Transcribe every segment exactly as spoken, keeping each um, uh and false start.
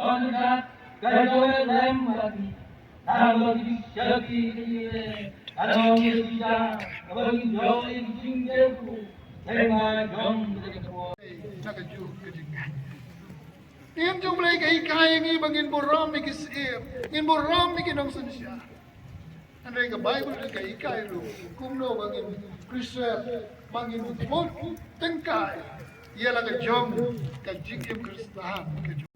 Don ka ka jong lem bati. Nang ba ki shaki ki le. Nang ba ki ja. Nang ba ki jong ki jingkyrkhu. Nang ba jong ki jingkyrkhu. Ngin jong Blei ka hikai ïa ngi ba ngin burom ïa ki syiem, ngin burom ïa ki nongsynshar. Hynrei ka Baibl ruh ka hikai ruh kumno ba ngin Khristan, ba ngin bud tyngkai ïa la ka jong ka jingim Khristan ka jong.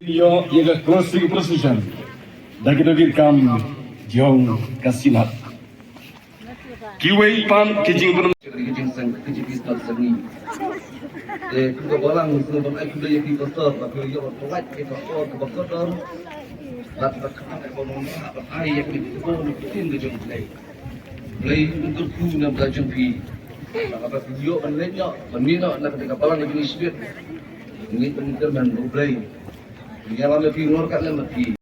Ïoh ïa ka crossing procession da ki nongkitkam jong ka Synod. Kiwei pat ki jingpynbna ki jingseng ki jingpynbna seng. Te ka balang sngewbha ban ai khublei ïa phi pastor ba phi ïoh pynlait ïa ka por kaba kordor. Bad ba ka pat ka balang ba ai ïa ki por na ka ktien ka jong U Blei. Blei un kyrkhu na ka bynta jong phi. Ba ka pat phi ïoh ban leit noh ban mih noh na ka balang ka jong U Blei. Ngi pynlong ban U Blei. Ngi ïalam ïa phi, ngor kat lem ïa phi.